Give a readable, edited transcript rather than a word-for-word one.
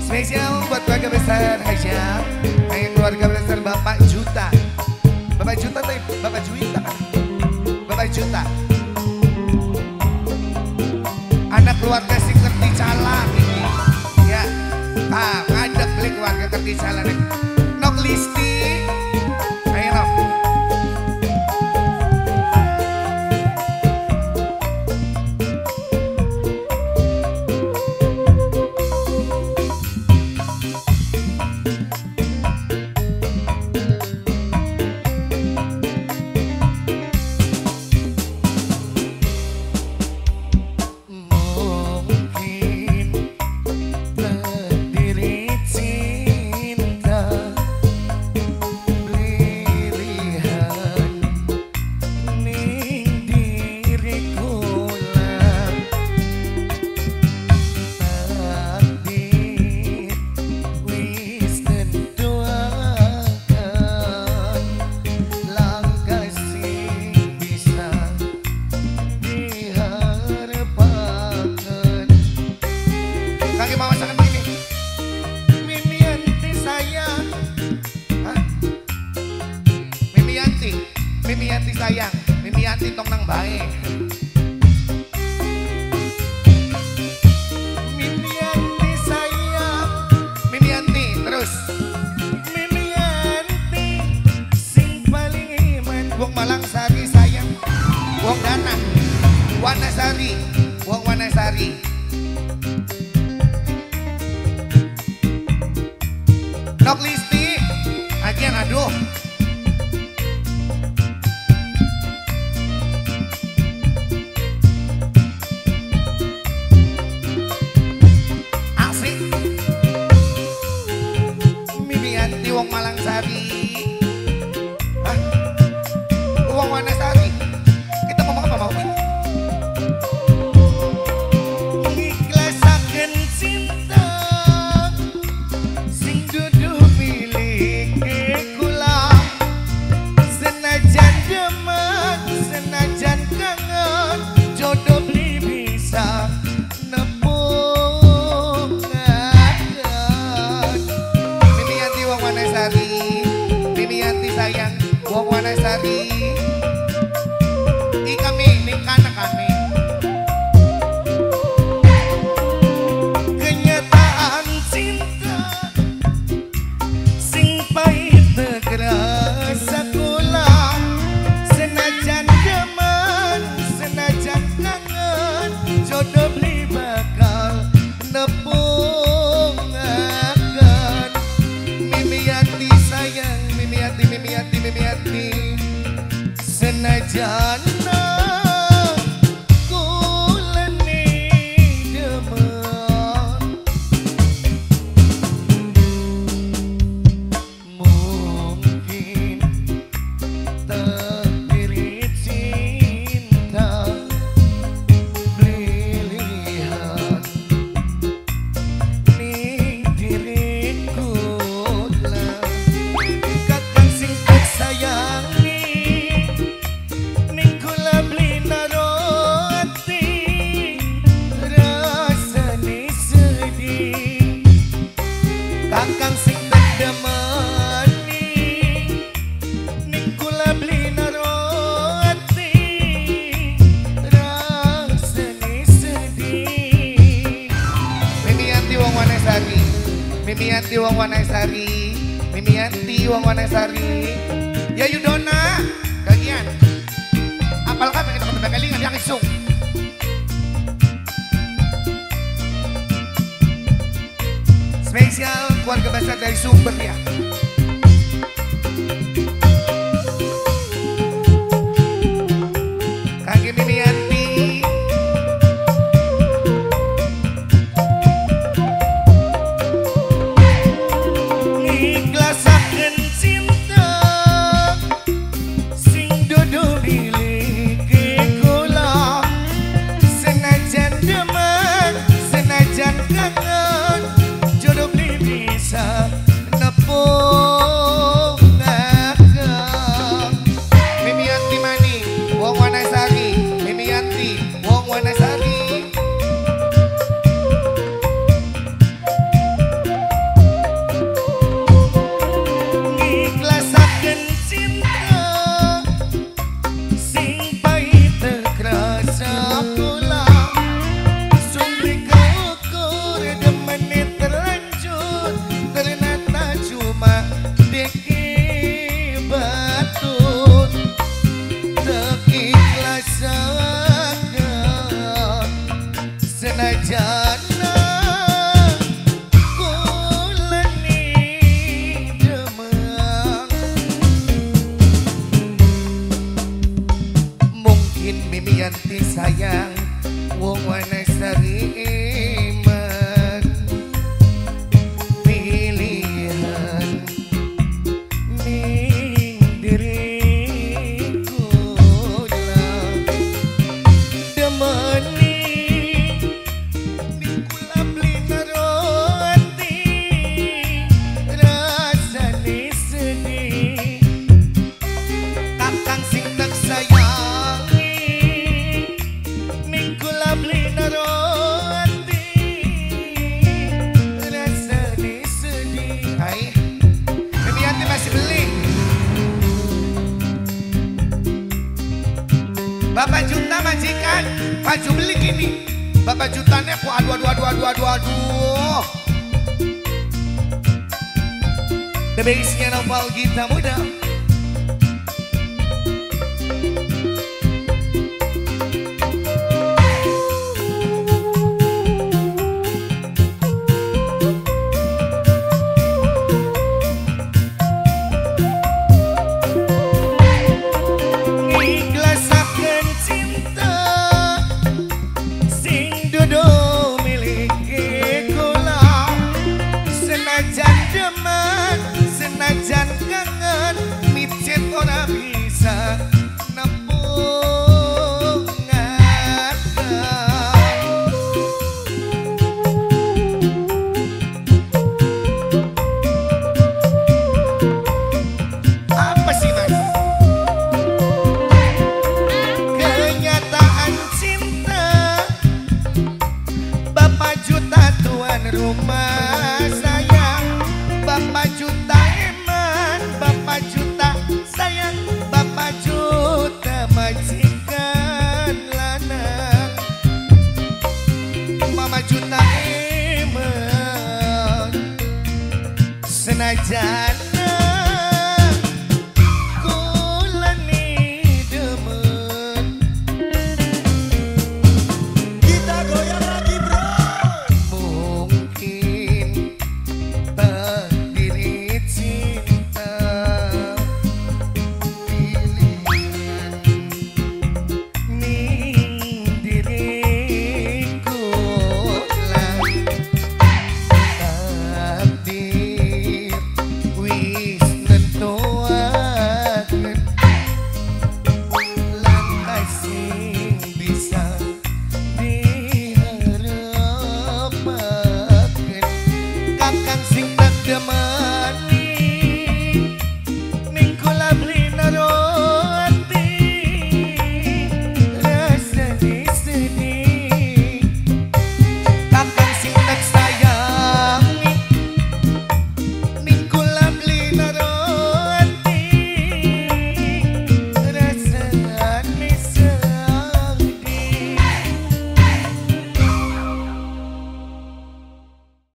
Spesial buat keluarga besar Haja, kayak keluarga besar Bapak Juta. Bapak Juta tadi, Bapak Juwita kan? Bapak Juta. Anak keluarga si Kerti Cala ini. Ya. Ah, ngadep beli keluarga Kerti Cala nih. Nok Listi. Ayo Nok. Mimianti sayang, Mimianti tong nang bae. Mimianti sayang, Mimianti terus. Mimianti sing paling iman, wong Malang Sari sayang, wong Dana, Wanasari, wong Wanasari. Nok Listi, agian aduh. Wong Malang Sari, hah? Wong Wanasari. Kita ngomong apa mau? Ngiklasaken cinta sing dudu milike kula, senajan demen, senajan kangen, jodoh beli bisa Mimianti sayang, wong Wanasari. I kami, nikah kami. Kenyataan cinta sing pahit terasa kula, senajan demen, senajan kangen, jodoh beli bakal nepungaken. Mimianti sayang, Mimianti, Mimianti, Mimianti, senajan kulene demen, mungkin takdir cinta pilihan ning diriku. Kakang sing demeni ning kula beli naro ati, rasane sedih. Mimianti wong Wanasari, Mimianti wong Wanasari, Mimianti wong Wanasari. Ya Yudona, kagian. Apal ka kita ketebakalingan yang isung. Spesial keluarga besar dari Sumber ya. Kaki Mimianti. Ngiklasaken cinta sing dudu milike kula, senajan demen, senajan kangen, jodoh beli bisa nepungaken. Mimianti mani, wong Wanasari, Mimianti, wong Wanasari. Senajan kula ning Demang, mungkin Mimiyanti sayang wong Wanasari iman. Pilihan ning diri kula demeni kula beli ati rasane sedih. Kakang sing tak sayangi ning kula beli ati rasane sedih. Hai, Mimiyanti masih beli. Bapak Juta majikan, baju beli gini. Bapak Jutanya aku aduh aduh aduh aduh aduh aduh. The base-nya Noval Gita Muda. Ngiklasaken cinta sing dudu miliki kula. Senajan demen, senajan kangen, micet ora bisa nepung ngaten. Apa sih mas? Kenyataan cinta Bapak Juta tuan rumah sayang, Bapak Juta eman, Bapak Juta sayang, Bapak Juta majikan lanang, Mama Juta eman. Senajan